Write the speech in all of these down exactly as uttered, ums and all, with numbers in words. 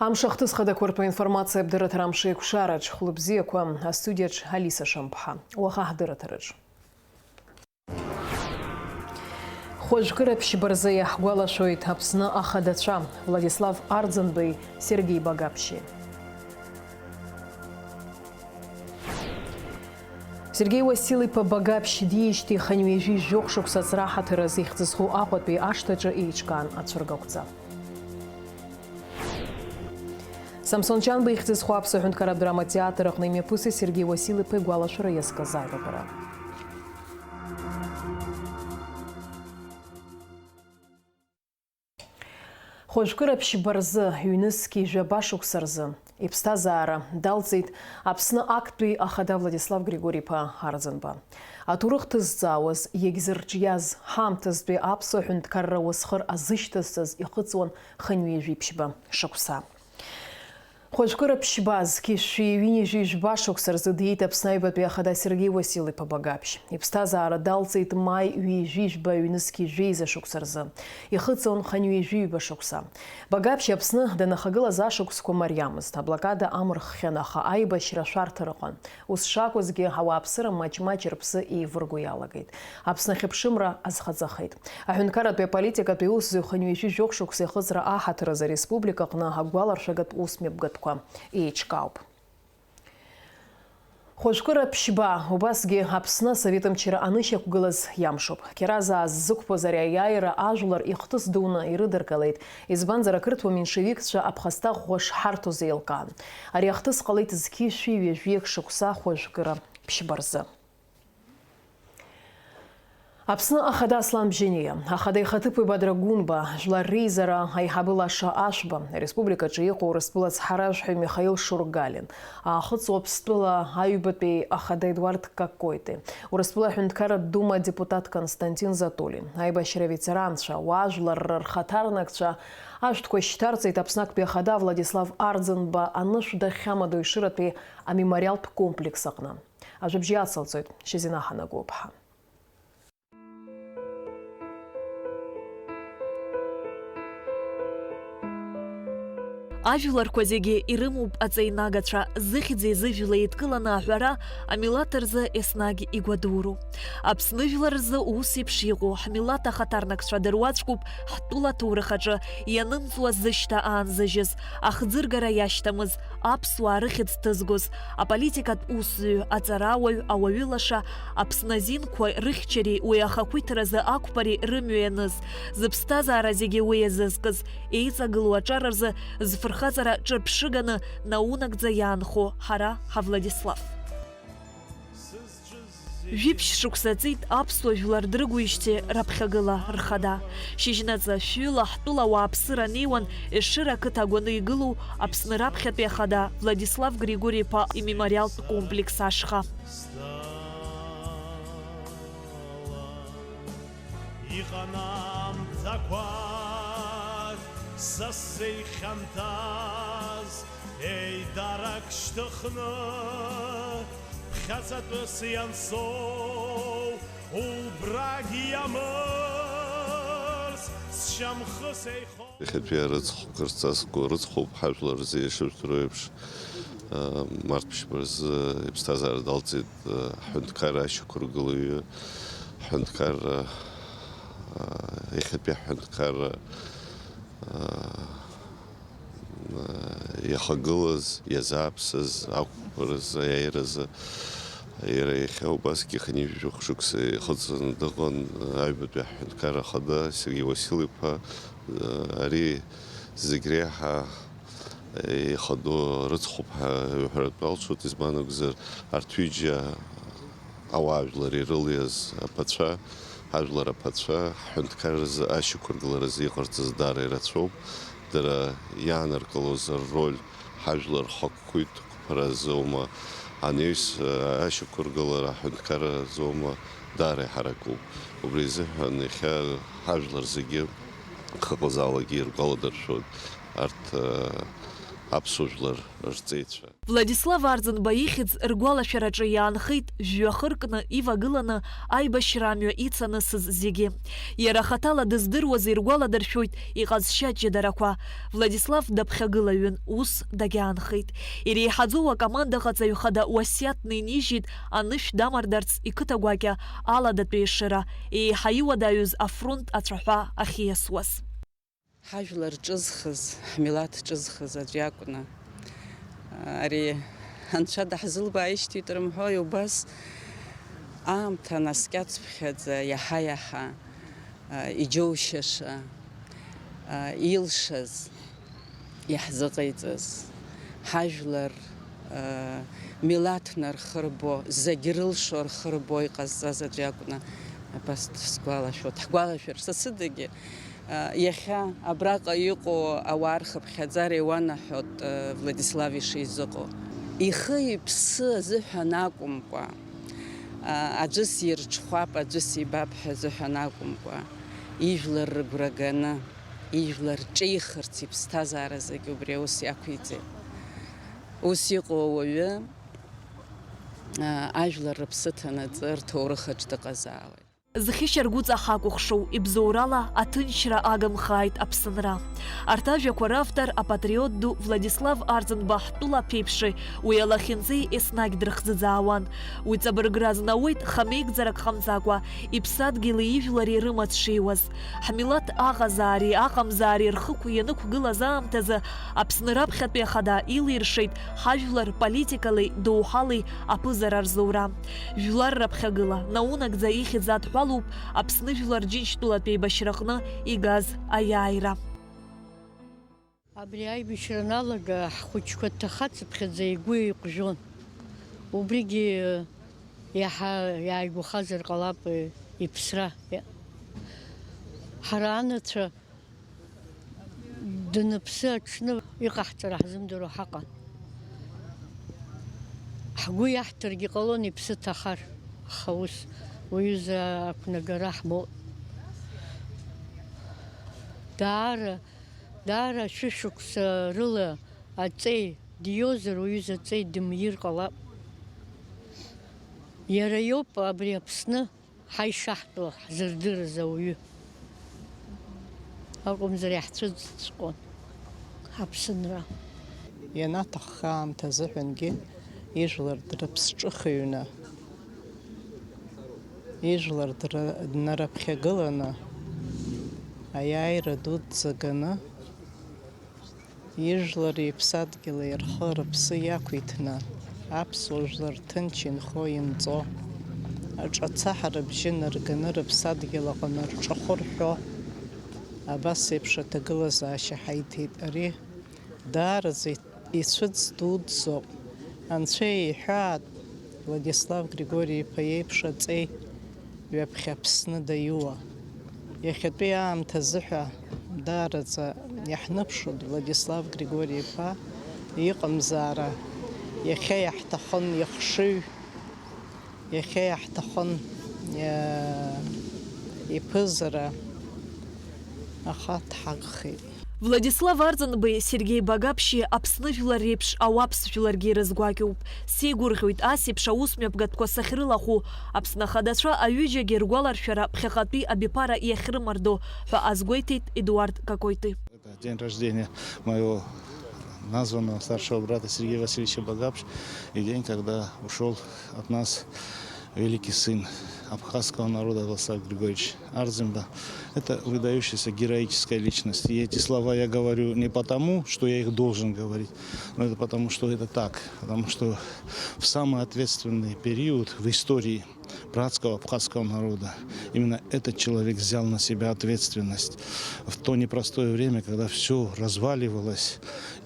Амш ахҭыс хадақәа ртәы аинформациа абдырраҭара амш еиқәшараҿ. Хәлыбзиақәа, астудиаҿ Алиса Шамԥҳа. Уаха ҳдырраҭараҿ. Хәажәкыра ԥшьба рзы иаҳгәалашәоит Аԥсны ахадацәа Владислав Арӡынбеи Сергеи Багаԥшьи. Сергеи Уасил-иԥа Багаԥшь диижьҭеи хынҩажәи жәохә шықәса аҵра аҳаҭыр азы ихьӡ зху Аҟәатәи ашҭаҿы еиҿкаан ацәыргақәҵа. Самсон Ҷанба ихьӡ зху аԥсуа ҳәынҭқарратә драматеатр аҟны имҩаԥысит Сергеи Уасил-иԥа игәалашәара иазкыз аилагара. Хәажәкыра ԥшьба рзы, ҩнызқьи жәаба шықәса рзы, иԥсҭазаара далҵит Аԥсны актәи ахада Владислав Григори-иԥа Арӡынба. Аҭоурых дҭызҵаауаз, иагьзырҿиаз, ҳаамҭазтәи аԥсуа ҳәынҭқарра уасхыр азышьҭазҵаз ихыҵуан хынҩажәи ԥшьба шықәса. Хәажәкыра ԥшьба зқьи шәи ҩынҩажәи жәба шықәса рзы диит Аԥсны аҩбатәи ахада Сергеи Уасил-иԥа Багаԥшь. Иԥсҭазаара далҵит маи ҩажәи жәба ҩнызқьи жәеиза шықәса рзы. Ихыҵуан хынҩажәи ҩба шықәса. Багаԥшь Аԥсны данахагылаз ашықәсқәа мариамызт, аблокада амырххьан, аха аибашьра ашәарҭара ыҟан. Ус шакәызгьы, ауааԥсыра маҷ-маҷ рыԥсы еивырго иалагеит. Аԥсны ахьыԥшымра азхаҵахеит. Аҳәынҭқарратәи аполитикатәи аусзуҩ хынҩажәи жәохә шықәса ихыҵра аҳаҭыр азы ареспублика аҟны агәаларшәагатә ус мҩаԥгатәқәа еиҿкаауп. Хәажәкыра ԥшьба, убасгьы Аԥсны асовет мчра анышьақәгылаз иамшуп. Қьаразаа ззықәԥоз ари аиааира ажәлар ихҭыс дуны ирыдыркылеит, избанзар, ақырҭуа меншевикцәа аԥхасҭа ӷәӷәа шҳарҭоз еилкаан. Ари ахҭыс ҟалеит зқьи шәи ҩажәиак шықәса хәажәкыра ԥшьба рзы. Аԥсны ахада Аслан Бжьаниа, ахада ихаҭыԥуаҩ Бадра Гәынба, жәлар реизара аиҳабы Лаша Ашәба, ареспубликаҿы иҟоу Урыстәыла ацҳаражәҳәаҩ Михаил Шургалин, Аахыҵ Уаԥстәыла аҩбатәи ахада Едуард Какоити, Урыстәыла аҳәынҭқарратә дума адепутат Константин Затулин, аибашьра аветеранцәа, уаажәларра рхаҭарнакцәа ашәҭқәа шьҭарҵеит Аԥсны актәи ахада Владислав Арӡынба анышә дахьамадоу Ешыратәи амемориалтә комплекс аҟны. Ажәабжь иацылҵоит Шьазина Ҳанагәыԥҳа. Ажәларқәа зегьы ирымоуп аҵаинагацәа, зыхьӡи зыжәлеи еидкыланы аҳәара амилаҭ рзы еснагь игәадуроуп. Аԥсны жәлар рзы ус еиԥш иҟоу, ҳмилаҭ ахаҭарнакцәа дыруаӡәкуп ҳтәыла аҭоурых аҿы ианымҵуа зышьҭа аанзыжьыз, ахӡыргара иашьҭамыз, аԥсуаа рыхьӡ ҭызгоз, аполитикатә усзуҩ, аҵарауаҩ, ауаҩы лаша, Аԥсны азинқәа рыхьчареи уи ахақәиҭразы ақәԥареи рымҩа ианыз, зыԥсҭазаара зегьы уи иазызкыз, еиҵагылоу аҿар рзы зфырхаҵара ҿырԥшыганы наунагӡа иаанхо ҳара ҳавладислав. Жәиԥшь шықәса ҵит аԥсуа жәлар дрыгуижьҭеи раԥхьагыла рхада. Шьыжьнаҵы шәҩыла ҳтәыла ауааԥсыра анеиуан Ешыра ақыҭа агәаны игылоу Аԥсны раԥхьатәи ахада Владислав Григори-иԥа имемориалтә комплекс ашҟа. Иҟан амҭақәак са сзеихьанҭаз, еидарак шьҭыхны, ԥхьаҵатәыс иансоу, убрагь иамырс, сшьамхы сеихо. Иахьатәи арыцхә кыр сҵазкуа рыцхәуп, ҳажәлар рзы ишыжәдыруа еиԥш, март ԥшьба рзы иԥсҭазаара далҵит, ҳҳәынҭқарра ашьақәыргылаҩы, ҳҳәынҭқарра, иахьатәи ҳҳәынҭқарра, иахагылаз, иазааԥсаз ақәԥаразы, аиааиразы, иара иахьа убасгьы хынҩажәи жәохә шықәса ихыҵны дыҟан, аҩбатәи аҳәынҭқарра ахада Сергеи Уасил-иԥа, ари зегь реиҳа ихадоу рыцхәуп ҳәа иҳәаратәы алшоит, избан акәзар, арҭ ҩыџьа ауаажәлар ирылиаз аԥацәа, ҳажәлар аԥацәа, ҳҳәынҭқарразы ашьақәыргыларазы иҟарҵаз даара ирацәоуп. Дара иааныркылоз рроль ҳажәлар хықәкы ҭыхԥара азоума, анаҩс ашьақәыргылара аҳәынҭқарра азоума, даара иҳаракуп. Убри азыҳәан иахьа ҳажәлар зегьы хыҟазаалакгьы иргәаладыршәоит арҭ, аԥсуа жәлар рҵеицәа. Владислав Арӡынба ихьӡ ргәалашәараҿы иаанхеит жәҩа хыркны ивагыланы аибашьра амҩа ицанысыз зегьы. Иара хаҭала дыздыруаз иргәаладыршәоит иҟазшьа ҷыдарақәа. Владислав даԥхьагылаҩын, ус дагьаанхеит. Иреиҳаӡоу акомандаҟаҵаҩ хада уасиаҭны инижьит анышә дамардарц иқыҭа гәакьа аладатәи ешыра, еиҳа иуадаҩыз афронт ацәаҳәа ахьиасуаз. Ҳажәлар ҿызхыз, ҳмилаҭ ҿызхыз аӡә иакәны, ари Анцәа даҳзылбааижьҭеит рымҳәои, убас аамҭа наскьацыԥхьаӡа иаҳа-иаҳа иџьоушьаша, илшаз иаҳзыҟаиҵаз, ҳажәлар милаҭны рхы рбо, зегь рылшо рхы рбо иҟазҵаз аӡә иакәны абас сгәалашәоит. Ҳгәалашәар, са сыдагьы Иахьа абраҟа иҟоу ауаа рхыԥхьаӡара иуанаҳәоит Владислав ишизыҟоу. Ихы-иԥсы азыҳәан акәымкәа, аӡәы сирҽхәап, аӡәы сибап ҳәа азыҳәан акәымкәа, ижәлар рыгәра ганы, ижәлар ҿихырц иԥсҭазаара зегьы убри аус иақәиҵеит. Ус иҟоу ауаҩы ажәлар рыԥсы ҭанаҵы рҭоурых аҿы дыҟазаауеит. Зхьышьаргәыҵа ҳакәыхшоу ибзоурала аҭынчра агымхааит Аԥсынра. Арҭ ажәақәа равтор апатриот ду Владислав Арӡынба ҳтәыла аԥеиԥши уи алахьынҵеи еснагь дрыхӡыӡаауан. Уи ҵабыргра азнауеит хамеигӡарак ҟамҵакәа, иԥсадгьыли ижәлари рымаҵ шиуаз. Ҳмилаҭ аҟазаареи аҟамзаареи рхықә ианықәгылаз аамҭазы Аԥсны раԥхьатәи ахада илиршеит ҳажәлар политикалеи доуҳалеи аԥызара рзоура. Жәлар раԥхьагыла, наунагӡа ихьӡ адҳәалоуп Аԥсны Жәлар Џьынџьтәылатә еибашьраҟны игаз аиааира. Абри аибашьра аналага ҳхәыҷқәа дҭахацыԥхьаӡа игәы еиҟәжәон. Убригьы иаҳа иааигәахазар ҟалап иԥсра. Ҳара анацәа Даныԥсы аҽны иҟаҳҵара ҳзымдыруа ҳаҟан. Ҳгәы иаҳҭаргьы ҟалон иԥсы ҭахар, аха ус уаҩыза ақәнагара ҳмоут. Даара, даара шәышықәса рыла аҵеи диозар, уаҩыза аҵеи дымир ҟалап. Иара иоуп абри Аԥсны ҳаишаҳтәу ҳзырдырыз ауаҩы акәымзар, иаҳцәыӡҵәҟьон ҳаԥсынра. Ианаҭахха аамҭа азыҳәангьы ижәлар дрыԥсҿыхыҩны, ижәлар дра-, днарыԥхьагыланы, аиааира дуӡӡа ганы, Ижәлари иԥсадгьыли рхы-рыԥсы иақәиҭны, аԥсуа жәлар ҭынч инхо-инҵо, аҿацаҳа рыбжьы нарганы рыԥсадгьыл аҟны рҿахәы рҳәо, абас еиԥш аҭагылазаашьа ҳаиҭеит. Ари даараӡа ицәыӡ дуӡӡоуп. Анцәа иҳәаат, Владислав Григори-иԥа иеиԥш аҵеи ҩаԥхьа Аԥсны даиуа. Иахьатәи аамҭазы ҳәа даараӡа иаҳныԥшуеит Владислав Григори-иԥа иҟамзаара, иахьа иаҳҭахын ихшыҩ, иахьа иаҳҭахын, иа-, иԥызара, аха дҳагхеит. Владислав Арӡынбеи Сергеи Багаԥшьи Аԥсны жәлар реиԥш ауаԥс жәларгьы ирызгәакьоуп. Сеигәырӷьоит ас еиԥш аус мҩаԥгатәқәа сахьрылахәу, Аԥсны ахадацәа аҩыџьагьы ргәаларшәара ԥхьаҟатәи абиԥара иахьрымардо ҳәа азгәеиҭеит Едуард Какоиты. Это день рождения моего названного старшего брата Сергея Васильевича Багапш и день, когда ушёл от нас великий сын абхазского народа Владислав Григорьевич Арзимба. Это выдающаяся героическая личность. И эти слова я говорю не потому, что я их должен говорить, но это потому, что это так. Потому что в самый ответственный период в истории братского абхазского народа именно этот человек взял на себя ответственность в то непростое время, когда всё разваливалось.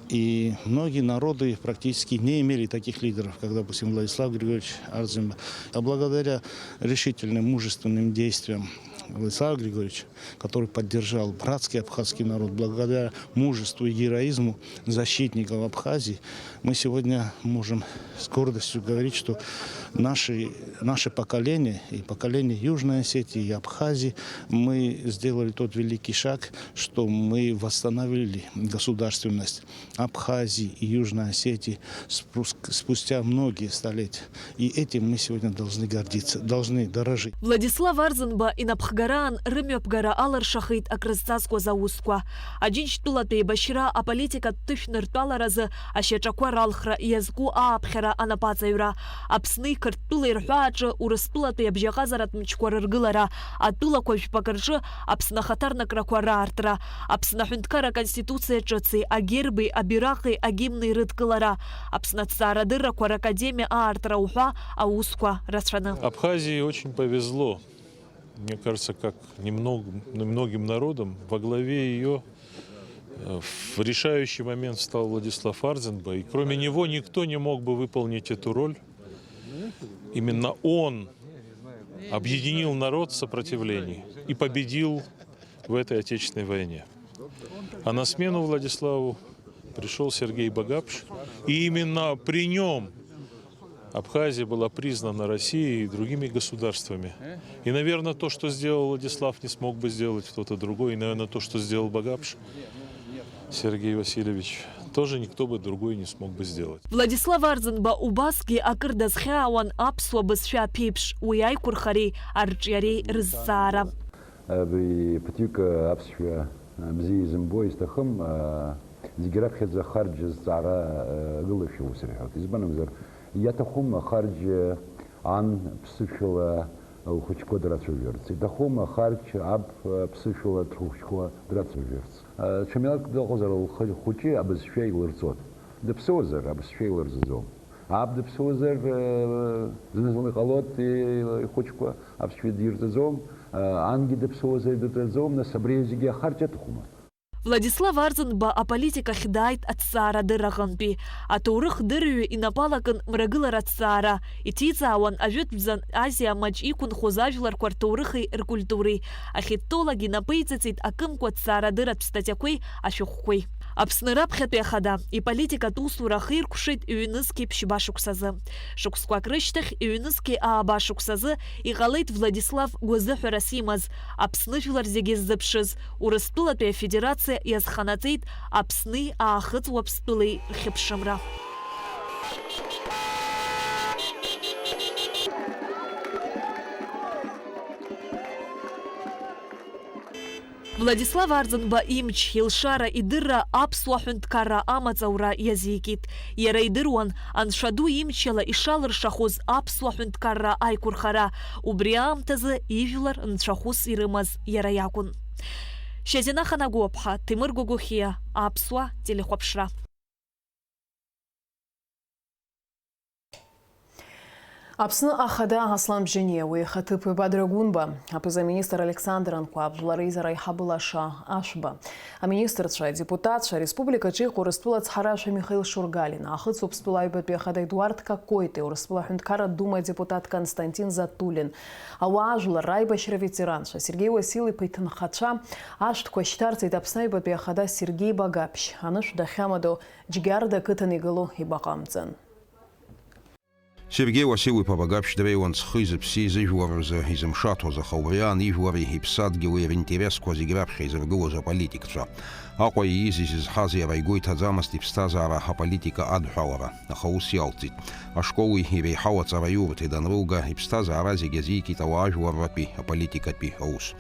И многие народы практически не имели таких лидеров, как, допустим, Владислав Григорьевич Арзимба. А благодаря решительным, мужественным действиям Владислав Григорьевич, который поддержал братский абхазский народ благодаря мужеству и героизму защитников Абхазии, мы сегодня можем с гордостью говорить, что наши, наше поколение и поколение Южной Осетии и Абхазии, мы сделали тот великий шаг, что мы восстановили государственность Абхазии и Южной Осетии спуск-, спустя многие столетия. И этим мы сегодня должны гордиться, должны дорожить. Владислав Арӡынба инапхгараан рымҩаԥгара алыршахеит акрызҵазкуаз аусқәа. Аџьынџьтәылатә еибашьра аполитикатә ҭышә ныртәаларазы ашьаҿақәа ралхра иазку ааԥхьара анапаҵаҩра, Аԥсни Қырҭтәылеи рҳәааҿы Урыстәылатәи абжьаҟазаратә мчқәа рыргылара, атәылақәа жәпак рҿы Аԥсны ахаҭарнакрақәа раартра, Аԥсны аҳәынҭқарра Аконституциа ҿыци, агерби, абираҟи, агимни рыдкылара, Аԥсны аҭҵаарадыррақәа ракадемиа аартра уҳәа аусқәа рацәаны. Абхазии очень повезло, мне кажется, как немного, немногим народам. Во главе её, э, в решающий момент встал Владислав Арзенба, и кроме него никто не мог бы выполнить эту роль. Именно он объединил народ в сопротивлении и победил в этой Отечественной войне. А на смену Владиславу пришёл Сергей Багапш, и именно при нём Абхазия была признана Россией и другими государствами. И, наверное, то, что сделал Владислав, не смог бы сделать кто-то другой. И, наверное, то, что сделал Багапш Сергей Васильевич, тоже никто бы другой не смог бы сделать. Владислав Арӡынба убасгьы акыр дазхьаауан аԥсуа бызшәа аԥеиԥш, уи аиқәырхареи арҿиареи рызҵаара. Абри ԥыҭҩык аԥсшәа бзиа изымбо изҭахым, зегь раԥхьаӡа ахарџь азҵаара агылашәа ус рҳәоит. Избан акәзар, иаҭахума ахарџь ан ԥсышәала лхәыҷқәа драцәажәарц, иҭахума ахарџь аб ԥсышәала лхәыҷқәа драцәажәарц? Ҽа милаҭк дыҟазар лхы-, лхәыҷы абызшәа илырҵоит. Дыԥсуазар, абызшәа илырҵаӡом. Аб дыԥсуазар, э, зны-зынла иҟалоит, э, ихәыҷқәа аԥсшәа дирҵаӡом, э, ангьы дыԥсуазар дырҵаӡом, нас абри зегьы ахарџь аҭахума? Владислав Арӡынба аполитикахь дааит аҭҵаарадырраҟынтәи. Аҭоурыхдырҩы инапы алакын мрагылара аҭҵаара, иҭиҵаауан Ажәытәӡан Азиа маҷ иқәынхоз ажәларқәа рҭоурыхи ркультуреи. Ахитолог инапы иҵыҵит акымкәа ҭҵаарадырратә статиақәеи ашәҟәқәеи. Аԥсны раԥхьатәи ахада иполитикатә усура ахиркәшеит ҩнызқьи ԥшьба шықәсазы. Шықәсқәак рышьҭахь, ҩнызқьи ааба шықәсазы иҟалеит Владислав гәазыҳәарас имаз, Аԥсны жәлар зегьы ззыԥшыз, Урыстәылатәи Афедерациа иазханаҵеит Аԥсни Аахыҵ Уаԥстәылеи рхьыԥшымра. Владислав Арӡынба имч, илшара, идырра аԥсуа ҳәынҭқарра амаҵ аура иазикит. Иара идыруан, Анцәа ду имчала ишалыршахоз аԥсуа ҳәынҭқарра аиқәырхара, убри аамҭазы ижәлар нцәахәыс ирымаз иара иакәын. Шьазина Ханагәаԥҳа, Ҭемыр Гәагәахиа, Аԥсуа телехәаԥшра. Аԥсны Ахада Аслан Бжьаниа, уи ихаҭыԥуаҩ Бадра Гәынба, аԥыза-министр Александр Анқәаб, жәлар реизара аиҳабы лаша Ашәба, аминистрцәа, адепутатцәа, ареспубликаҿы иҟоу Урыстәыла ацҳаражәҳәаҩ Михаил Шургалиа, Аахыҵ Уаԥстәыла аҩбатәи ахада Едуард Какоитеи, Урыстәыла Аҳәынҭқарратә Дума адепутат Константин Затулин, ауаажәлар, раибашьра ветеранцәа, Сергеи Уасил-иԥа иҭынхацәа, ашәҭқәа шьҭарҵеит Аԥсны аҩбатәи ахада Сергеи Багаԥшь, анышә дахьамадоу Џьгьарда ақыҭан игылоу ибаҟа амҵан. Сергеи Уасил-иԥа Багаԥшь дреиуан зхи зыԥси зыжәлар рзы изымшаҭоз, аха убри аан ижәлари иԥсадгьыли ринтересқәа зегь раԥхьа изыргылоз аполитикцәа. Аҟәа ииз изызҳаз иара игәы иҭаӡамызт иԥсҭазаара аполитика адҳәалара, аха ус иалҵит. Ашколи иреиҳау аҵараиурҭеи данрылга, иԥсҭазаара зегь азикит ауаажәларратәи аполитикатәи аус.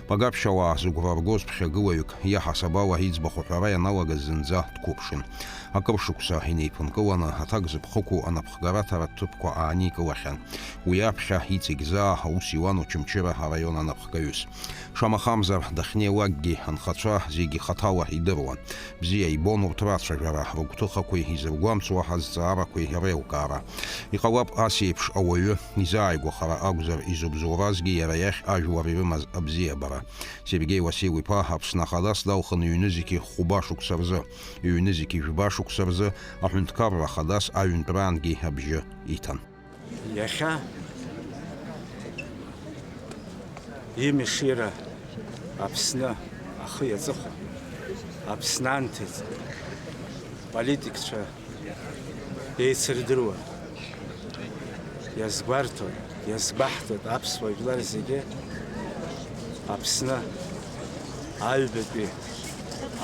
Багаԥшь ауаа зыгәра ргоз ԥхьагылаҩык, иаҳасаб ала иӡбахә аҳәара ианалагаз зынӡа дқәыԥшын. Акыр шықәса инеиԥынкыланы аҭак зыԥхықәу анапхгараҭаратә ҭыԥқәа ааникылахьан. Уи аԥхьа иҵегь заа аус иуан Очамчыра араион анапхгаҩыс. Шамахамзар, дахьнеилакгьы анхацәа зегьы хаҭала идыруан. Бзиа ибон урҭ рацәажәара, рыгәҭыхақәеи изыргәамҵуа азҵаарақәеи реилкаара. Иҟалап, ас еиԥш ауаҩы изааигәахара акәзар, изыбзоуразгьы иара иахь ажәлар ирымаз абзиабара. Сергеи Уасил-иԥа Аԥсны Ахадас далхын ҩнызқьи хәба шықәса рзы, ҩнызқьи жәба шықәса рзы аҳәынҭқарра Ахадас аҩынтәраангьы абжьы иҭан. Иахьа Имешира Аԥсны ахы иаҵыхәа, Аԥсны анҭыҵ политикцәа еицырдыруа, иазгәарҭоит, иазгәаҳҭоит аԥсуа жәлар зегьы Аԥсны аҩбатәи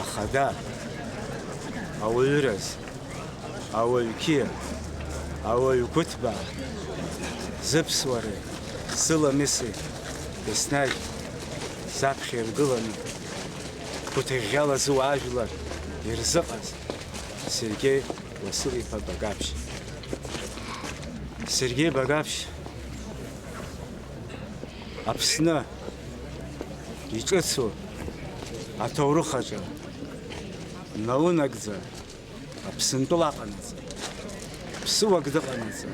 ахада ауаҩыраз, ауаҩ қьиа, ауаҩ гәыҭбаа, зыԥсуареи зыламыси еснагь заԥхьа иргыланы, гәыҭыӷьӷьала зуаажәлар ирзыҟаз Сергеи Уасил-иԥа Багаԥшь. Сергеи Багаԥшь Аԥсны иҿыцу аҭоурых аҿы наунагӡа Аԥсынтәыла аҟанаҵы, ԥсыуак дыҟанаҵы,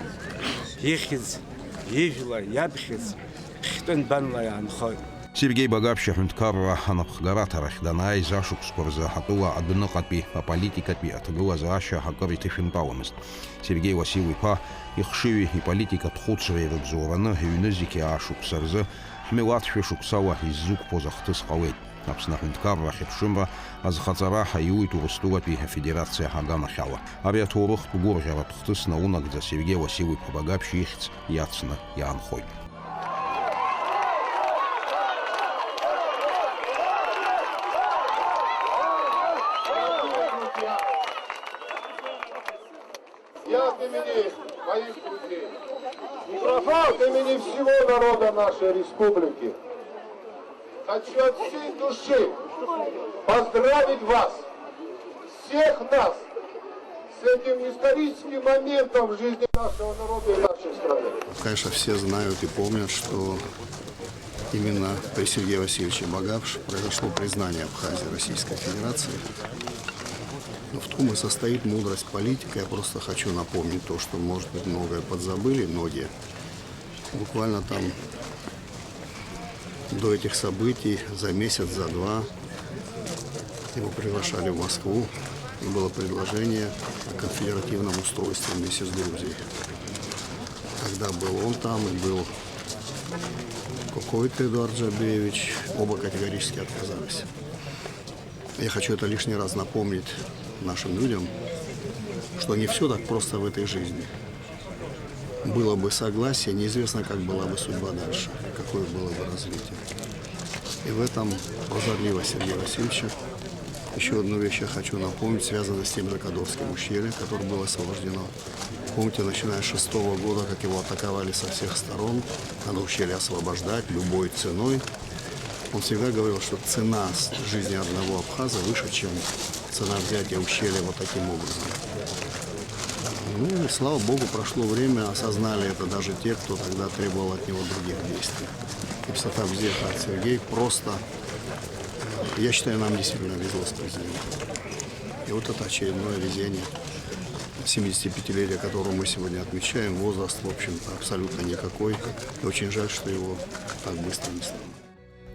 ихьӡ, ижәла, иабхьыӡ хьтәы нбанла иаанхоит. Сергеи Багаԥшь аҳәынҭқарра анапхгараҭарахь данааиз ашықәсқәа рзы атәыла адәныҟатәи аполитикатәи аҭагылазаашьа акыр иҭышәынтәаламызт. Сергеи Уасил-иԥа ихшыҩи иполитикатә хәыцреи рыбзоураны ҩнызқьи аа шықәса рзы ҳмилаҭ шәышықәсала иззықәԥоз ахҭыс ҟалеит. Аԥсны аҳәынҭқарра ахьыԥшымра азхаҵара аиуит Урыстәылатәи Афедерациа аганахьала. Ари аҭоурыхтә гәырӷьаратә хҭыс наунагӡа Сергеи Уасил-иԥа Багаԥшь ихьӡ иацны иаанхоит. Я от имени моих друзей, микрофон, от имени всего народа нашей республики хочу от всей души поздравить вас, всех нас, с этим историческим моментом в жизни нашего народа и нашей страны. Конечно, все знают и помнят, что именно при Сергее Васильевиче Багапше произошло признание Абхазии Российской Федерацией. Но в том и состоит мудрость политика. Я просто хочу напомнить то, что, может быть, многое подзабыли многие. Буквально там до этих событий, за месяц, за два, его приглашали в Москву, и было предложение о конфедеративном устройстве вместе с Грузией. Тогда был он там, и был Кокойты Эдуард Джабеевич, оба категорически отказались. Я хочу это лишний раз напомнить нашим людям, что не все так просто в этой жизни. Было бы согласие, неизвестно, как была бы судьба дальше, какое было бы развитие. И в этом прозорливость Сергея Васильевича. Еще одну вещь я хочу напомнить, связанную с тем же Кадовским ущельем, которое было освобождено. Помните, начиная с шестого года, как его атаковали со всех сторон, надо ущелье освобождать любой ценой. Он всегда говорил, что цена с- жизни одного абхаза выше, чем цена взятия ущелья вот таким образом. Ну и слава богу, прошло время, осознали это даже те, кто тогда требовал от него других действий. И псота взята от Сергей просто, я считаю, нам действительно везло с президентом. И вот это очередное везение, семидесятипятилетие которого мы сегодня отмечаем, возраст, в общем-то, абсолютно никакой. И очень жаль, что его так быстро не стало.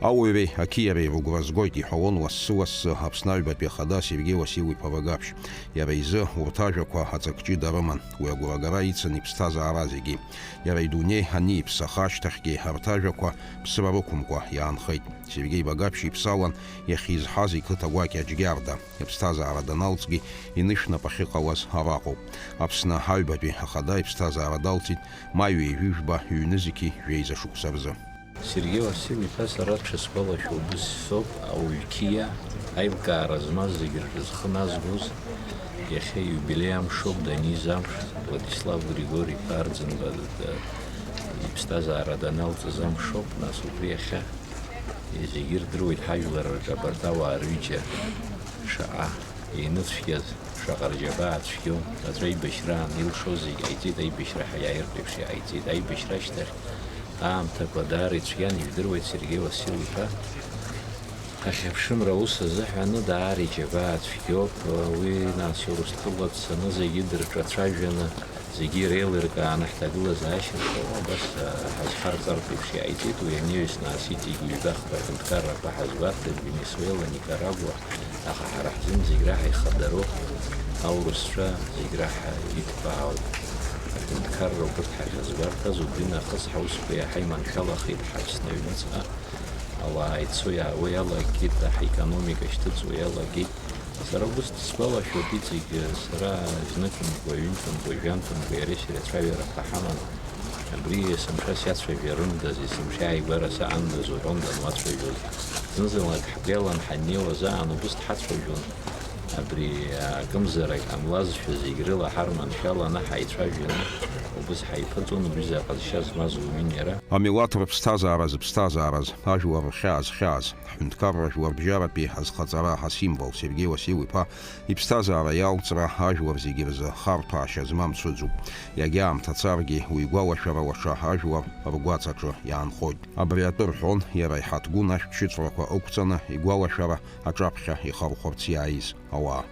Ауаҩреи ақьиареи рыгәра згоит, иҳәалон лассы-лассы Аԥсны аҩбатәи ахада Сергеи Уасил-иԥа Багаԥшь. Иара изы урҭ ажәақәа аҵак ҷыда рыман. Уи агәрагара ицын иԥсҭазаара зегьы. Иара идунеи аниԥсаха ашьҭахьгьы арҭ ажәақәа ԥсра рықәымкәа иаанхеит. Сергеи Багаԥшь иԥсалан иахьизҳаз иқыҭа гәакьа Џьгьарда. Иԥсҭазаара даналҵгьы инышәнапы ахьыҟалаз араҟоуп. Аԥсны аҩбатәи ахада иԥсҭазаара далҵит маи ҩажәи жәба ҩнызқьи жәеиза шықәса рзы. Сергеи Васил-иԥа, сара дшысгәалашәо убыс соуп, ауаҩ қьиа, аилкаара змаз зегьы рҿы зхы назгоз, иахьа ииубилеи амшоуп, даниз амш, Владислав Григори-иԥа Арӡынба д-, иԥсҭазаара даналҵыз амшоуп, нас убри иахьа зегьы ирдыруеит ҳажәлар рҿы абарҭ ауаа рҩыџьа шаҟа еиныцәгьаз, шаҟа рџьабаа цәгьоу, аӡәы аибашьраан илшоз зегь ҟаиҵеит, аибашьра ҳәа иааиртә еиԥш иҟаиҵеит. Аибашьра ашьҭахь аамҭақәа даара ицәгьан, ижәдыруеит Сергеи Васил-иԥа. Ҳахьыԥшымра аус азыҳәаны даара иџьабаа цәгьоуп. Уи, нас, Урыстәыла дцаны зегьы дырҿацәажәаны, зегьы иреилыркааны ҳҭагылазаашьа шоуа абас, а, ҳазхарҵартә еиԥш иҟаиҵеит. Уи анаҩс, нас, иҵегь ҩбахԥа аҳәынҭқаррақәа ҳазгәарҭеит, Венесуела, Никарагуа, аха ҳара ҳзын зегь раҳа ихадароуп аурысцәа, зегь раҳа иҭбаау аҳәынҭқарра убырҭ ҳахьазгәарҭаз, убри нахыс ҳаусқәа иаҳа иманшәалахеит ҳаԥсны аҩныҵҟа. Ауаа ицо-иаауа иалагеит, ҳаекономика шьҭыҵуа иалагеит. Сара убыс дысгәалашәоит иҵегь, сара знык-мкәа, ҩынтә-мкәа, жәантә-мкәа иареи сареи ацәажәарақәа ҳаман. Абри есымша сиацәажәарымдаз, есымша ааигәара саандаз уҳәон дануацәажәоз. Зны-зынлак ҳгәы иалан ҳаннеиуаз аан убыс дҳацәажәон. Абри акымзарак ҟамлазшәа зегь рыла ҳарманшәаланы ҳаицәажәаны убыс ҳаиԥыҵуан, убри заҟа зшьа змаз уаҩын иара. Амилаҭ рыԥсҭазаара зыԥсҭазаараз, ажәлар рхьаа зхьааз, ҳҳәынҭқарра жәларбжьаратәи азхаҵара асимвол Сергеи Уасил-иԥа иԥсҭазаара иалҵра ажәлар зегьы рзы харҭәаашьа змам цәыӡуп. Иагьа аамҭа царгьы уи игәалашәара лаша ажәлар ргәаҵаҿы иаанхоит. Абри атәы рҳәон иара иҳаҭгәын ашәҭшьыҵәрақәа ықәҵаны игәалашәара аҿаԥхьа ихархәарц иааиз ауаа.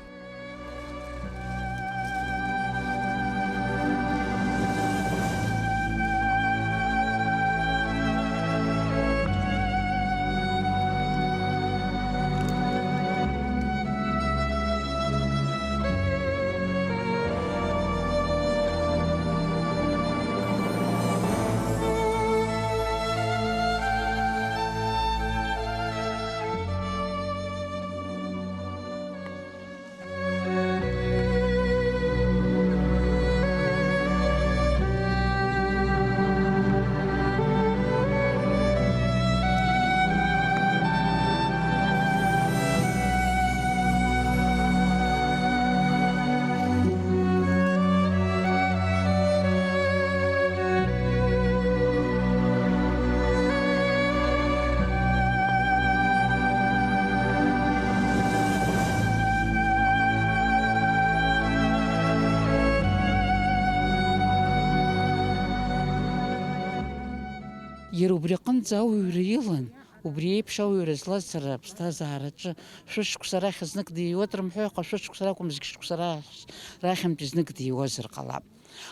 Иара убри аҟынӡа ауаҩра илан, убри еиԥш ауаҩра злаз сара аԥсҭазаараҿы шәышықәса рахь знык диуеит рымҳәо, аха шәышықәса ракәым, зқьышықәса рахь, рахьынтәи знык диуазар ҟалап.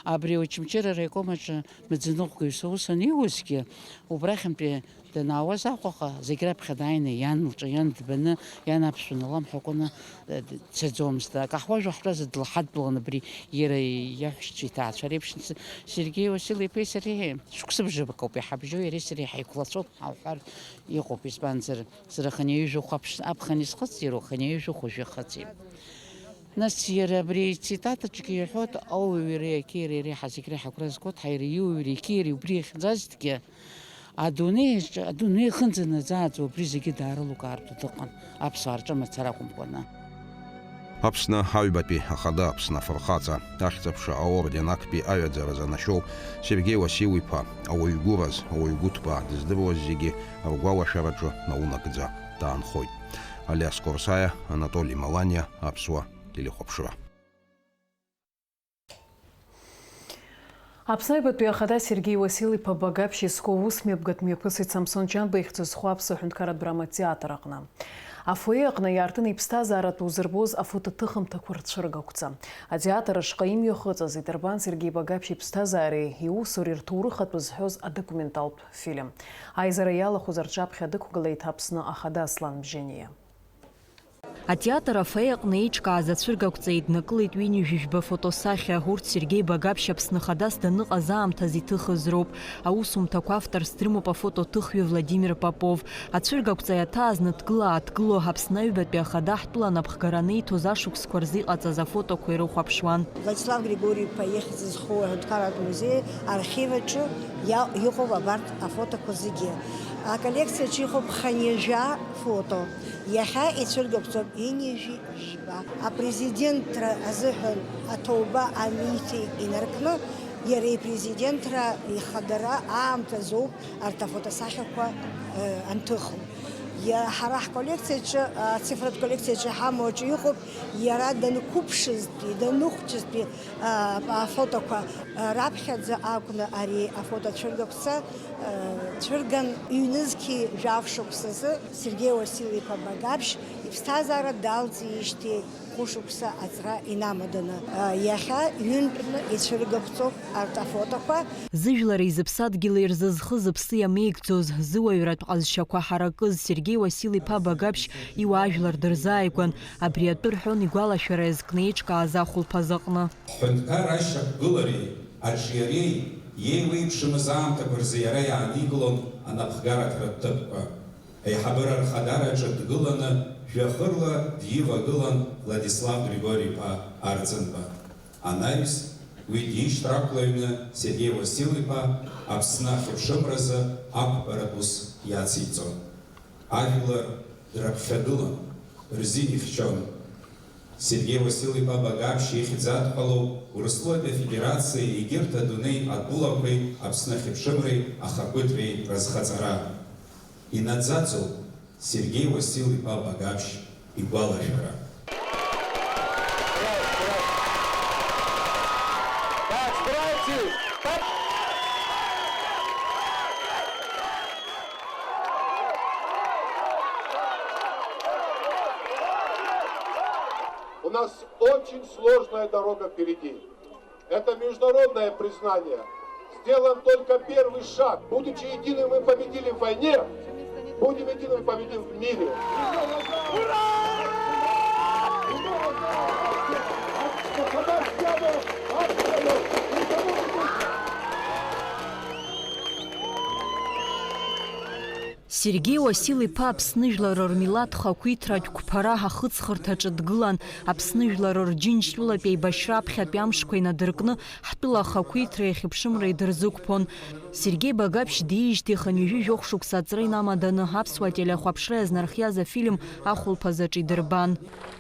Абри Очамчыра араиком аҿы маӡаныҟәгаҩыс аус аниуазгьы, убрахьынтәи данаауаз Аҟәаҟа, зегь раԥхьа дааины иан лҿы, иан дбаны, иан аԥшәма ламҳәакәаны, э, дцаӡомызт. Акаҳуажәра ҳтәаз длаҳадтәалан абри иара иаҳәшьцәа иҭаацәа реиԥш, Сергеи Васил-иԥеи сареи шықәсыбжак ауп иҳабжьоу, иареи сареи ҳаиқәлацәоуп ҳауҳәар иҟоуп, избанзар, сара хынҩажәи жәохә аԥш-, аԥхын исхыҵ, иара хынҩажәи жәохә уажәы ихыҵит. Нас иара абри ицитатаҿгьы иҳәоит, ауаҩреи ақьиареи реиҳа зегь реиҳа агәра згоит, ҳаи иара иуаҩреи ақьиареи убри иахьӡазҭгьы, адунеи аҿы, адунеи ихынӡанаӡааӡо убри зегьы даарылукаартә дыҟан, аԥсуаа рҿы мацара акәымкәаны. Аԥсны аҩбатәи ахада, Аԥсны афырхаҵа, Ахьӡ-аԥша аорден актәи аҩаӡара занашьоу Сергеи Уасил-иԥа, ауаҩ гәыраз, ауаҩ гәыҭбаа дыздыруаз зегьы ргәалашәараҿы наунагӡа даанхоит. Алиас Корсаиа, Анатоли Маланиа, Аԥсуа телехәаԥшра. Аԥсны аҩбатәи ахада Сергеи Уасил-иԥа Багаԥшь изку аусмҩаԥгатә мҩаԥысит Самсон Ҷанба ихьӡ зху Аԥсуа ҳәынҭқарратә драматеатр аҟны. Афойе аҟны иаартын иԥсҭазааратә узырбоз афотоҭыхымҭақәа рцәыргақәҵа. Атеатр ашҟа имҩахыҵыз идырбан Сергеи Багаԥшь иԥсҭазаареи иусуреи рҭоурыхатә зҳәоз адокументалтә фильм. Аизара иалахәыз рҿаԥхьа дықәгылеит Аԥсны ахада Аслан Бжьаниа. Атеатр афоиеҟны еиҿкааз ацәыргақәҵа еиднакылеит ҩынҩажәи жәба фотосахьа. Урҭ Сергеи Багаԥшь Аԥсны Ахадас даныҟаз аамҭазы иҭыхыз роуп. Аусумҭақәа авторс дрымоуп афотоҭыхҩы Владимир Попов. Ацәыргақәҵа иаҭааз ныҭгыла-ааҭгыло, Аԥсны аҩбатәи Ахада ҳтәыла анапхгара аниҭоз ашықәсқәа рзы иҟаҵаз афотоқәа ирыхәаԥшуан. Владислав Григори-иԥа ихьӡ зху аҳәынҭқарратә музеи архив аҿы иа-, иҟоуп абарҭ афотоқәа зегьы. Аколлекциаҿы иҟоуп хынҩажәа фото. Иахьа ицәыргақәҵоуп ҩынҩажәи жәба. Апрезидентра азыҳәан аҭоуба аниҭеит инаркны, иара ипрезидентра ихадара аамҭазоуп арҭ афотосахьақәа, э, анҭыху. Иа-, ҳара ҳколлекциаҿы, ацифратә коллекциаҿы иҳамоу аҿы иҟоуп, иара данқәыԥшызтәи, даныхәҷызтәи, а, афотоқәа, а, раԥхьаӡа акәны ари афотоцәыргақәҵа, а, цәырган ҩнызқьи жәаф шықәсазы Сергеи Уасил-иԥа Багаԥшь иԥсҭазаара далҵижьҭеи хәышықәса аҵра инамаданы, а, иахьа ҩынтәны ицәыргақәҵоуп арҭ афотоқәа. Зыжәлари зыԥсадгьыли рзы зхы-зыԥсы иамеигӡоз, зыуаҩратә ҟазшьақәа ҳаракыз Сергеи Уасил-иԥа Багаԥшь иуаажәлар дырзааигәан, абри атәы рҳәон игәалашәара иазкны еиҿкааз ахәылԥаз аҟны. Ҳҳәынҭқарра ашьақәгылареи аҿиареи иеиуеиԥшымыз аамҭақәа рзы иара иааникылон анапхгаратәратә ҭыԥқәа. Аиҳабыра рхадараҿы дгыланы жәҩахырла дивагылан Владислав Григори-иԥа Арӡынба. Анаҩс, уи дишьҭра акәлаҩны Сергеи Уасил-иԥа Аԥсны ахьыԥшымразы ақәԥаратә ус иациҵон. Ажәлар дрыԥхьагылан, рзин ихьчон. Сергеи Уасил-иԥа Багаԥшь ихьӡ адҳәалоуп Урыстәылатәи Афедерациеи егьырҭ адунеи атәылақәеи Аԥсны ахьыԥшымреи ахақәиҭреи разхаҵара. Инаӡаӡоуп Сергеи Уасил-иԥа Багаԥшь игәалашәара. У нас очень сложная дорога впереди. Это международное признание. Сделан только первый шаг. Будучи едины, мы победили в войне. Будем едины, мы победим в мире. Сергеи Уасил-иԥа Аԥсны жәлар рмилаҭ хақәиҭратә қәԥара ахыҵхырҭаҿы дгылан, Аԥсны жәлар рџьынџьтәылатә еибашьра аԥхьатәи амшқәа инадыркны, ҳтәыла ахақәиҭреи ахьыԥшымреи дырзықәԥон. Сергеи Багаԥшь диижьҭеи хынҩажәи жәохә шықәса аҵра инамаданы аԥсуа телехәаԥшра иазнархиаз афильм ахәылԥазаҿ идырбан.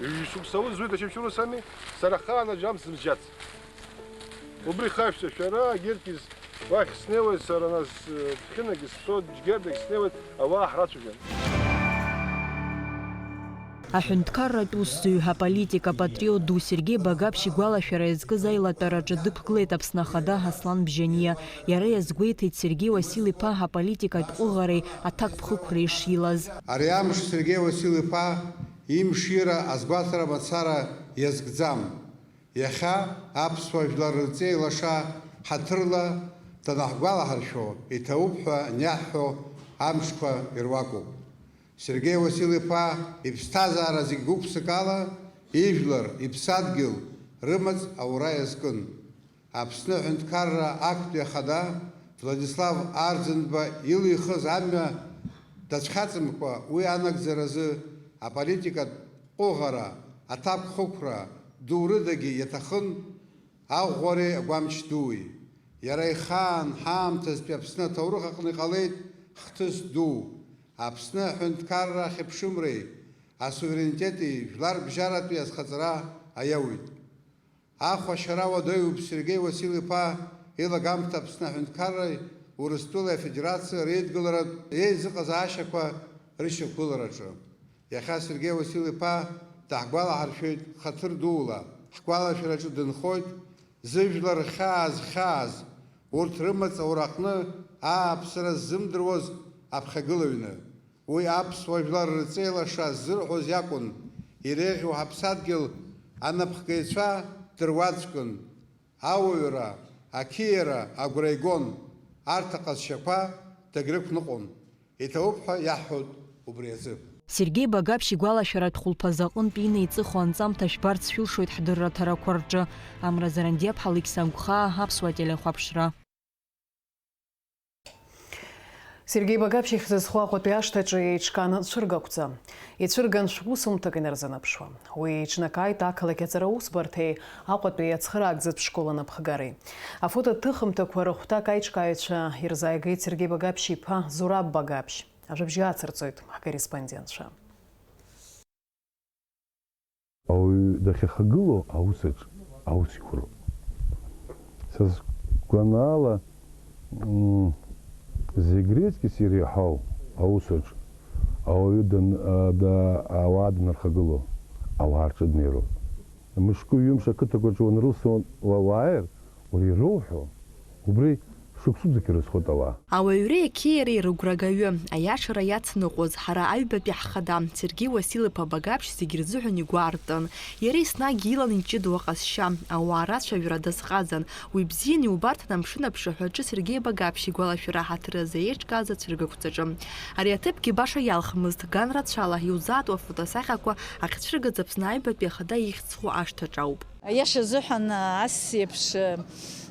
Ҩажәи шықәса аус зуеит Очамчыра усами, сара ахаан аӡә амц сымжьац. Убри хашәҵа шәара, егьырҭгьы уахь снеиуеит сара, нас, э, Ҭхьынагьы сцоит, Џьгьардагь снеиуеит, ауаа ҳрацәажәан. Аҳәынҭқарратә усзуҩ, аполитик, апатриот ду Сергеи Багаԥшь игәалашәара иазкыз аилатәараҿы дықәгылеит Аԥсны Ахада Аслан Бжьаниа. Иара иазгәеиҭеит Сергеи Уасил-иԥа аполитикатә ҟәыӷареи аҭакԥхықәреи шилаз. Ари амш Сергеи Уасил-иԥа имшира азгәаҭара мацара иазкӡам. Иахьа аԥсуа жәлар рҵеи лаша ҳаҭырла данаҳгәалаҳаршәо, иҭабуп ҳәа аниаҳҳәо амшқәа ируакуп. Сергеи Уасил-иԥа иԥсҭазаара зегь гәык-ԥсыкала ижәлар, иԥсадгьыл рымаҵ аура иазкын. Аԥсны аҳәынҭқарра актәи ахада Владислав Арӡынба илихыз амҩа дацәхьаҵымкәа уи анагӡаразы аполитикатә ҟәыӷара, аҭакԥхықәра ду рыдагьы иаҭахын аӷәӷәареи агәамч дуи. Иара ихаан ҳаамҭазтәи Аԥсны аҭоурых аҟны иҟалеит хҭыс ду, Аԥсны аҳәынҭқарра ахьыԥшымреи асуверенитети жәлар бжьаратәи азхаҵара аиауит. Ахәашьара уадаҩуп Сергеи Уасил-иԥа илагамҭа Аԥсны аҳәынҭқарреи Урыстәылеи Афедерациа реидгыларатә еизыҟазаашьақәа рышьақәгылараҿы. Иахьа Сергеи Уасил-иԥа даҳгәалаҳаршәеит хаҭыр дула, ҳгәалашәараҿы дынхоит зыжәлар рхьаа зхьааз, урҭ рымаҵ аураҟны ааԥсара ззымдыруаз аԥхьагылаҩны. Уи аԥсуа жәлар рҵеи лаша ззырҳәоз иакәын, иреиӷьу ҳаԥсадгьыл анапхгаҩцәа дыруаӡәкын, ауаҩра, ақьиара агәра игон, арҭ аҟазшьақәа дагьрықәныҟәон, иҭабуп ҳәа иаҳҳәоит убри азы. Сергеи Багаԥшь игәалашәаратә хәылԥазы аҟынтә инеиҵыху анҵамҭа шәбарц шәылшоит ҳдырраҭарақәа рҿы. Амра Зарандиаԥҳа, Алықьса Гәхаа, Аԥсуа телехәаԥшра. Сергеи Багаԥшь ихьӡ зху Аҟәатәи ашҭаҿы еиҿкаан цәыргақәҵа. Ицәырган шәусумҭак инарзынаԥшуа. Уи еиҿнакааит ақалақь аҵара усбарҭеи Аҟәатәи ацхыраагӡатә школ анапхгареи. Афотоҭыхымҭақәа рыхәҭак аиҿкааҩцәа ирзааигеит Сергеи Багаԥшь иԥа Зураб Багаԥшь. Ажәабжь аацырҵоит ҳкорреспондентцәа. Ауаҩы дахьахагылоу аус аҿы аус иқәроуп. Са сгәанала, м, зегь реизгьы иреиҳау аус аҿы ауаҩы дан-, а, да-, ауаа данырхагылоу, ауаа рҿы днеироуп. Мышкы-ҩымш ақыҭақәа рҿы уанрылсуан уа-, уааир, уара ироуҳәо, убри шықәсык ирызхоит ауаа. Ауаҩреи ақьиареи рыгәрагаҩы, аиашара иацныҟәоз, ҳара аҩбатәи ҳхада, Сергеи Уасил-иԥа Багаԥшь зегь рзыҳәан игәы аартын. Иара еснагь илан иҷыдоу аҟазшьа, ауаа рацәажәара дазҟазан. Уи бзианы иубарҭан амшын аԥшаҳәаҿы Сергеи Багаԥшь игәалашәара аҳаҭыр азы еиҿкааз ацәыргақәҵаҿы. Ари аҭыԥгьы баша иалхмызт, ган рацәала иузаатуа афотосахьақәа ахьцәыргаз Аԥсны аҩбатәи ахада ихьӡ зху ашҭаҿ ауп. Аиаша азыҳәан, ас еиԥш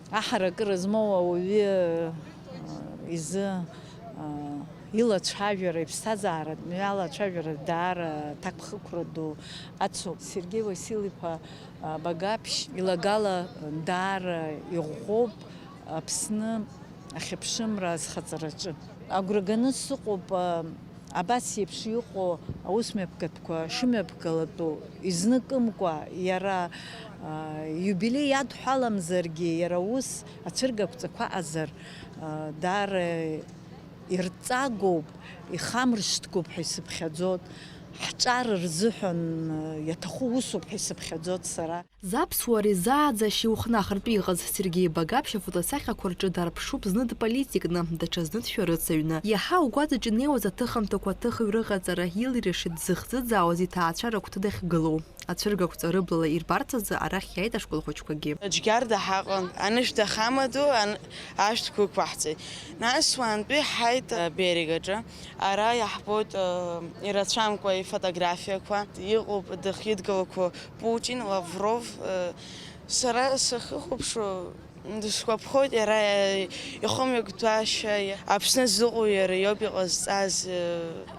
аҳаракыра змоу ауаҩы изы Илацәажәара, иԥсҭазааратә мҩа алацәажәара даара аҭакԥхықәра ду ацуп. Сергеи Уасил-иԥа, а, Багаԥшь илагала даара иӷәӷәоуп Аԥсны ахьыԥшымра азхаҵараҿы. Агәра ганы сыҟоуп, а, абас еиԥш иҟоу аусмҩаԥгатәқәа шымҩаԥгалатәу, изныкымкәа иара, а, иубилеи иадҳәаламзаргьы, иара ус ацәыргақәҵақәа аҟазар, а, даара ирҵагоуп, ихамыршҭгоуп ҳәа исыԥхьаӡоит, ҳҿар рзыҳәан иаҭаху усуп ҳәа исыԥхьаӡоит сара. Заԥсуаа ризааӡашьа иухны ахыртәы иҟаз Сергеи Багаԥшь афотосахьақәа рҿы дарԥшуп, зны дполитикны, даҽазны дшәарыцаҩны. Иаҳа угәаҵаҿ инеиуаз аҭыхымҭақәа аҭыхҩы рыҟаҵара илирашеит дзыхӡыӡаауаз иҭаацәа рыгәҭа дахьгылоу. Ацәыргақәҵа рыблала ирбарц азы арахь иааит ашкол хәыҷқәагьы. Џьгьарда ҳаҟан, анышә дахамаду, ан-, ашәҭқәа ықәаҳҵеит. Нас уаантәи ҳаит аберег аҿы. Ара иаҳбоит, э, ирацәамкәа ифотографиақәа. Иҟоуп дахьидгылақәо Путин, Лавров, э, сара сахьыхәаԥшуа, Дысгәаԥхоит иара ихымҩаԥгашьа, Аԥсны зыҟоу иара иоуп иҟазҵаз,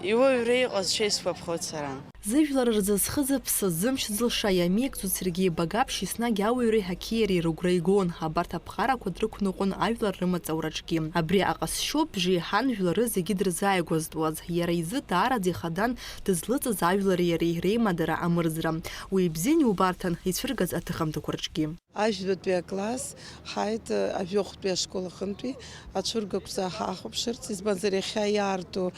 иуаҩра иҟазшьа исгәаԥхоит сара. Зыжәлар рзы зхы зыԥсы, зымч зылша иамеигӡоз Сергеи Багаԥшь еснагь ауаҩреи ақьиареи рыгәра игон, абарҭ аԥҟарақәа дрықәныҟәон ажәлар рымаҵ аураҿгьы. Абри аҟазшьоуп бжеиҳан жәлары зегьы дырзааигәазтәуаз, иара изы даараӡа ихадан дызлыҵыз ажәлари иареи реимадара амырӡра. Уи ибзиан иубарҭан ицәыргаз аҭыхымҭақәа рҿгьы. Ажәбатәи акласс ҳааит, ажәохәтәи ашкол аҟынтәи ацәыргақәҵа ҳахәаԥшырц, избанзар, иахьа иаарту,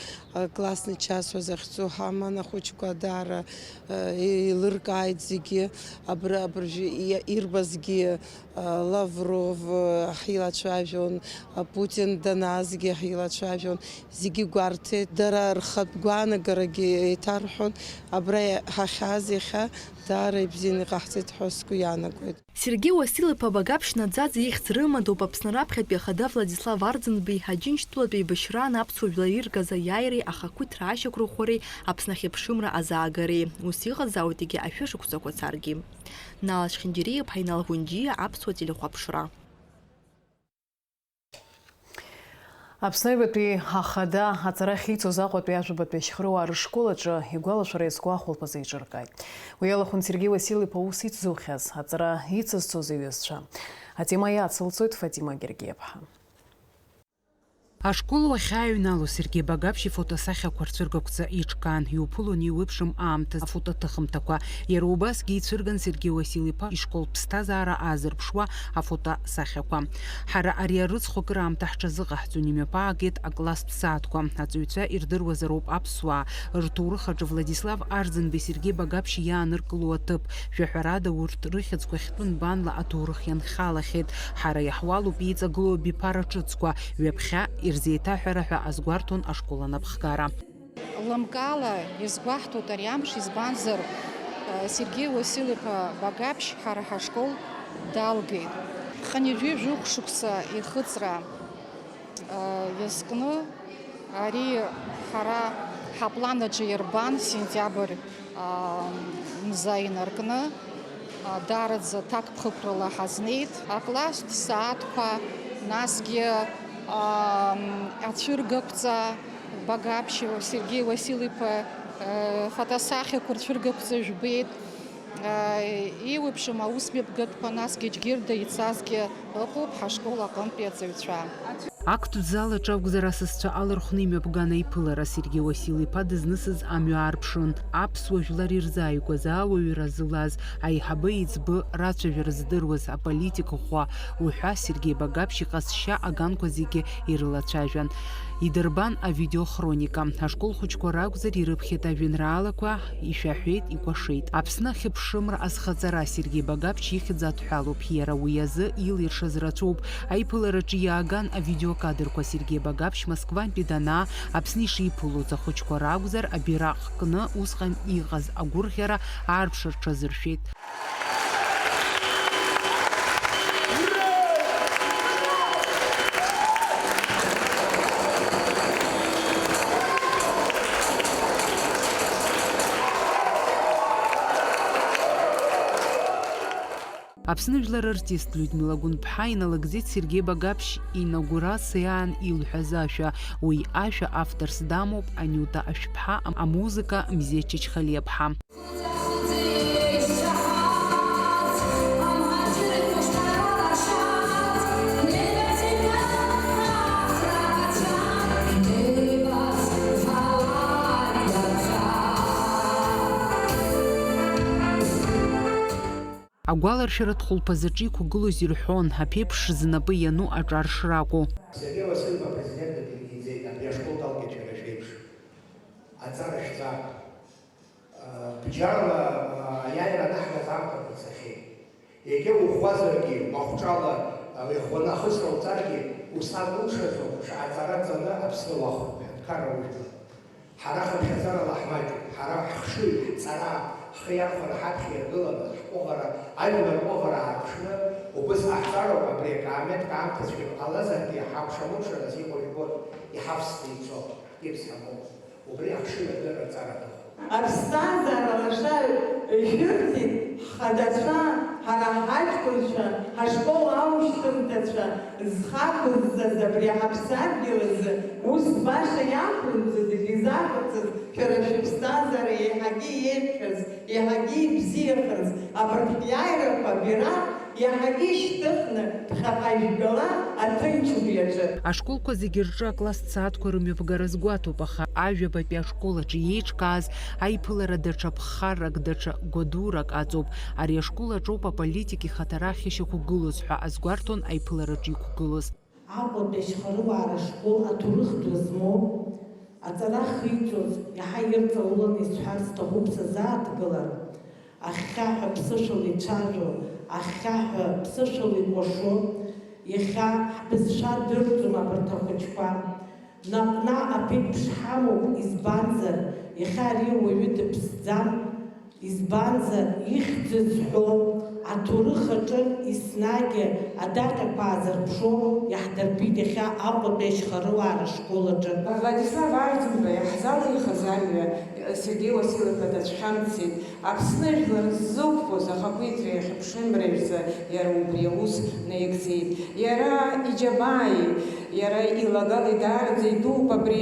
классный час ҳәа захьӡу ҳаман, ахәыҷқәа даара, еилыркааит зегьы, абра, абыржәы иа-, ирбазгьы, Лавров, ҳилацәажәон, Путин данаазгьы ҳилацәажәон, зегьы гәарҭеит, дара рхатә гәаанагарагьы еиҭарҳәон, абра ҳахьааз иахьа даара ибзианы иҟаҳҵеит ҳәа сгәы иаанагоит. Сергеи Уасил-иԥа Багаԥшь наӡаӡа ихьӡ рымадоуп Аԥсны раԥхьатәи ахада Владислав Арӡынбеи Аџьынџьтәылатә еибашьраан аԥсуа жәлар иргаз аиааиреи ахақәиҭра ашьақәырӷәӷәареи Аԥсны ахьыԥшымра азаагареи. Ус иҟазаауеит егьи ашәышықәсақәа царгьы. Нала Чхинџьариа-иԥҳа Инал Гәынџьиа, Аԥсуа телехәаԥшра. Аԥсны Аҩбатәи ахада аҵара ахьицоз Аҟәатәи ажәабатәи ашьхыруаа рышкол аҿы игәалашәара иазку ахәылԥазы еиҿыркааит. Уи алахәын Сергеи Уасил-иԥа аус ицзухьаз, аҵара ицызцоз иҩызцәа. Атема иацылҵоит Фатима Гергиаԥҳа. Ашкол уахь иааҩналоз Сергеи Багаԥшь ифотосахьақәа рцәыргақәҵа иҿкаан, иуԥылон еиуеиԥшым аамҭазы афотоҭыхымҭақәа. Иара убасгьы ицәырган Сергеи Уасил-иԥа ишкол ԥсҭазаара аазырԥшуа афотосахьақәа. Ҳара ари арыцхә акыраамҭа ҳҽазыҟаҳҵон, имҩаԥаагеит акласстә сааҭқәа. Аҵаҩцәа ирдыруазароуп аԥсуаа рҭоурых аҿы Владислав Арӡынбеи Сергеи Багаԥшь иааныркыло аҭыԥ. Жәаҳәарада, урҭ рыхьӡқәа хьтәы нбанла аҭоурых ианхалахьеит. Ҳара иаҳуалуп иҵагылоу абиԥара ҿыцқәа, ҩаԥхьа ирзеиҭаҳәара ҳәа азгәарҭон ашкол анапхгара. Лымкаала изгәаҳҭоит ари амш, избанзар, Сергеи Уасил-иԥа Багаԥшь ҳара ҳашкол далгеит. Хынҩажәи жәохә шықәса ихыҵра иазкны ари ҳара ҳаплан аҿы ирбан, сентиабр мза инаркны, даараӡа ҭакԥхықәрала ҳазнеит. Акласстә сааҭқәа, насгьы ацәыргақәҵа, Багаԥшь Сергеи Уасил-иԥа фотосахьақәа рцәыргақәҵа жәбеит. Еиуеиԥшым аусмҩаԥгатәқәа, насгьы Џьгьырда ицазгьы ыҟоуп ҳашкол аҟынтәи аҵаҩцәа. Актә зал аҿы акәзар, асасцәа алархәны имҩаԥган аиԥылара, Сергеи Уасил-иԥа дызнысыз амҩа аарԥшын. Аԥсуа жәлар ирзааигәаз ауаҩра зылаз, аиҳабы еиҵбы рацәажәара здыруаз аполитик ӷәӷәа уҳәа Сергеи Багаԥшь иҟазшьа аганқәа зегьы ирылацәажәан. Идырбан авидеохроника. Ашкол хәыҷқәа ракәзар, ирыԥхьеит ажәеинраалақәа, ишәаҳәеит, икәашеит. Аԥсны ахьыԥшымра азхаҵара Сергеи Багаԥшь ихьӡ адҳәалоуп. Иара уи азы илиршаз рацәоуп. Аиԥылараҿы иааган авидеокадрқәа. Сергеи Багаԥшь Москвантәи данаа, Аԥсны ишиԥылоз ахәыҷқәа ракәзар, абираҟ кны усҟан иҟаз агәырӷьара аарԥшра рҽазыршәеит. Аԥсны жәлар артист Людмила Гәынԥҳа иналагӡеит Сергеи Багаԥшь инаугурациаан илҳәаз ашәа. Уи ашәа авторс дамоуп Аниута Ашәԥҳа, амузыка Мзиа Чачхалиаԥҳа. Агәаларшәаратә хәылԥазаҿы иқәгылоз ирҳәон, аԥеиԥш знапы иану аҿар шракәу. Сергеи Васильев апрезидент дыԥхьаӡеит, абри ашкол далгеит шәара шәеиԥш. Аҵара шәҵар. Бџьарла, аиааира анаҳгаз аамҭақәа цахьеит. Егьа уӷәӷәазаргьы, махәҿала, иӷәӷәаны ахысра уҵаргьы, ус акәу ылшаӡом, шаҟа ҵара ҵаны Аԥсны уахәап, ҳәынҭқарра ужәлар. Ҳара хыԥхьаӡарала ҳмаҷуп, ҳара ҳхшыҩ, ҳҵара, ҳхы иархәаны ҳаԥхьа иргыланы, ҳҟәыӷара, ажәлар рҟәыӷара аарԥшны, убыс ҟаҳҵароуп, абри акаамеҭк аамҭа цәгьа ҟалазаргьы, ҳакәша-мыкәшараз иҟоу жәбоит, иҳавсны ицо, иԥсҳа моуп. Убри ахшыҩ адырра аҵара аҭахуп. Аԥсҭазаара лаша шәырҭеит ҳхадацәа, ҳара ҳаҷкәынцәа, ҳашкол аушьҭымҭацәа, зхы ақәызҵаз абри ҳаԥсадгьыл азы ус баша иақәымӡо зегьы изақәырҵаз, шәара шәыԥсҭазаара еиҳагьы еиӷьхаз, еиҳагьы ибзиахаз, абарҭ иааирақәа бира иаҳагьы ишьҭыхны, ԥхьаҟа ижәгала аҭынчтәи аҿы. Ашколқәа зегьы рҿы акласстә сааҭқәа рымҩаԥгара азгәаҭоуп, аха ажәабатәи ашкол аҿы иеиҿкааз аиԥылара даҽа ԥхаррак, даҽа гәадурак аҵоуп. Ари ашкол аҿоуп аполитик ихаҭара ахьышьақәгылоз ҳәа азгәарҭон аиԥылараҿы иқәгылоз. Аҟәатәи ашьхарыуаара ашкол аҭоурых ду змоу, аҵара ахиҵоз, иаҳа ирҵауланы исҳәарц сҭахуп сазааҭгылар, ахьхьаҳәа ԥсышәала ицәажәо, ахьхьаҳәа ԥсышәала икәашо, иахьа ҳбызшәа дырӡом абарҭ ахәыҷқәа. Наҟ-наҟ аԥеиԥш ҳамоуп, избанзар, иахьа ари ауаҩы дыԥсӡам. Избанзар, ихьӡ зҳәо, аҭоурых аҿы еснагь адаҟьақәа аазырԥшуа иаҳдырбеит иахьа Аҟәатәи ашьхарыуаара ашкол аҿы. Владислав Арӡынба иаҳзалихыз амҩа Сергеи Уасил-иԥа дацәхьамҵит. Аԥсны жәлар ззықәԥоз ахақәиҭра иахьыԥшымреижәӡа иара убри аус наигӡеит. Иара иџьабааи, иара илагали даараӡа идууп абри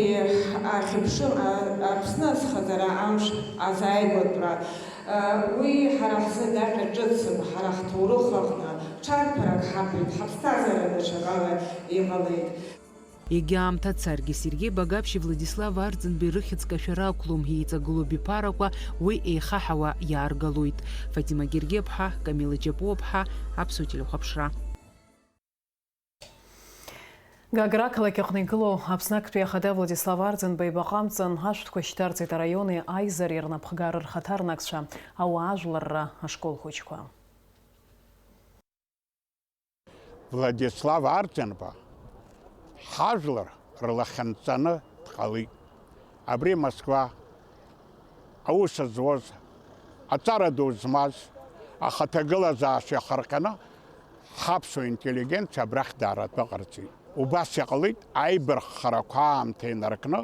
ахьыԥшым, а-, Аԥсны азхаҵара амш азааигәатәра. Уи ҳара ҳзы даҟьа ҿыцым, ҳара ҳҭоурых аҟны ҽарԥарак ҳамоуп, ҳаԥсҭазаара даҽакала иҟалеит. Егьа аамҭа царгьы Сергеи Багаԥшьи Владислав Арӡынбеи рыхьӡ кашәара ақәлом, еиҵагылоу биԥарақәа уи еихаҳауа иааргалоит. Фатима Гергеԥҳа, Камила Ҷапуаԥҳа, Аԥсуа телехәаԥшра. Гагра ақалақь аҟны игылоу Аԥсны актәи ахада Владислав Арӡынба ибаҟа амҵан ашәҭқәа шьҭарҵеит араиони аизареи рнапхгара рхаҭарнакцәа, ауаажәларра ашкол хәыҷқәа. Владислав Арӡынба ҳажәлар рлахьынҵаны дҟалеит. Абри Москва аус зуаз, аҵара ду змаз, ахаҭагылазаашьа иахырҟьаны ҳаԥсуа интеллигенциа абрахь дааратәы ҟарҵеит. Убас иҟалеит, аибарххарақәа аамҭа инаркны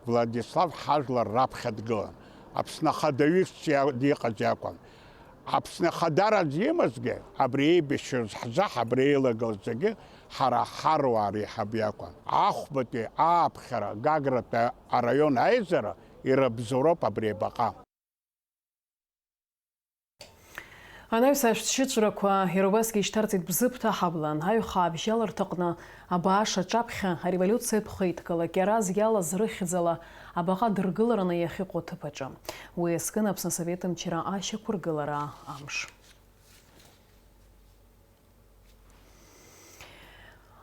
Владислав ҳажәлар раԥхьа дгылан. Аԥсны ахадаҩыс диа-, диҟаз иакәын. Аԥсны ахадара зимазгьы, абри еибашьыз ҳзы, абри еилагылаз зегьы ҳара ҳаруаа реиҳабы иакәын. Ахәбатәи ааԥхьара Гагратәи араион аизара ирыбзоуроуп абри абаҟа. Анаҩс ашәҭшьыҵәрақәа иара убасгьы ишьҭарҵеит Бзыԥҭа аҳаблан, аҩхаа абжьаларҭаҟны абааш аҿаԥхьа ареволиуциатә хеидкыла Кьараз иалаз рыхьӡала абаҟа дыргылараны иахьыҟоу аҭыԥаҿы. Уи иазкын Аԥсны Асовет мчра ашьақәыргылара амш.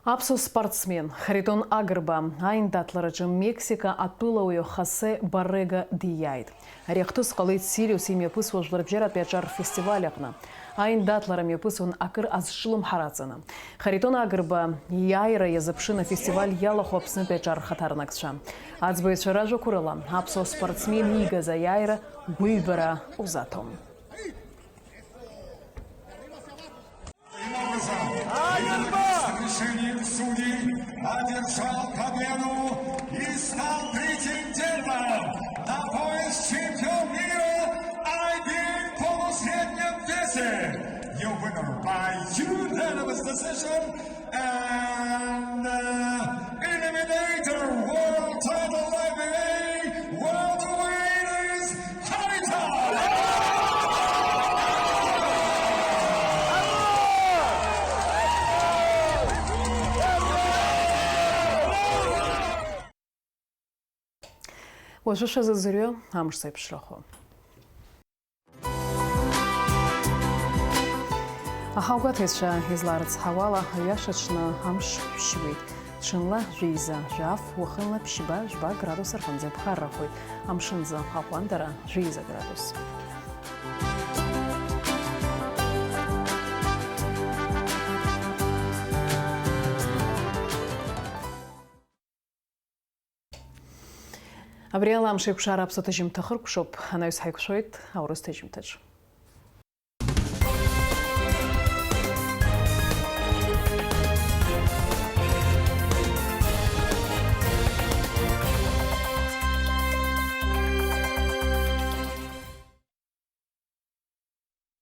Аԥсуа спортсмен Харитон Агрба аиндаҭлараҿы Мексика атәылауаҩ Хосе Баррега диааит. Ари ахҭыс ҟалеит Сириус имҩаԥысуа жәларбжьаратәи аҿар рфестиваль аҟны. Аиндаҭлара мҩаԥысуан акыр азҿлымҳара аҵаны. Харитон Агрба иааира иазыԥшын афестиваль иалахәу Аԥснытәи аҿар рхаҭарнакцәа. Аӡбаҩцәа ражәақәа рыла, аԥсуа спортсмен иигаз аиааира гәыҩбара узаҭом. Таким образом, решением судей одержал победу и стал претендентом на пояс чемпион мира I B F в полусреднем весе. Your winner by unanimous decision and uh, eliminator world title I B A welterweight is Harita. Уажәы шәазыӡырҩы амш зеиԥшрахо. Аҳаугәаҭаҩцәа изларыцҳауала, аҩаша ҽны амш ԥшьуеит. Ҽынла жәеиза, жәаф, уахынла ԥшьба, жәба градус рҟынӡа иԥхаррахоит. Амшынӡы аҟәандара жәеиза градус. Абри ала амш еиқәшара аԥсуа ҭыжьымҭа хыркәшоуп, анаҩс ҳаиқәшәоит аурыс ҭыжьымҭаҿ.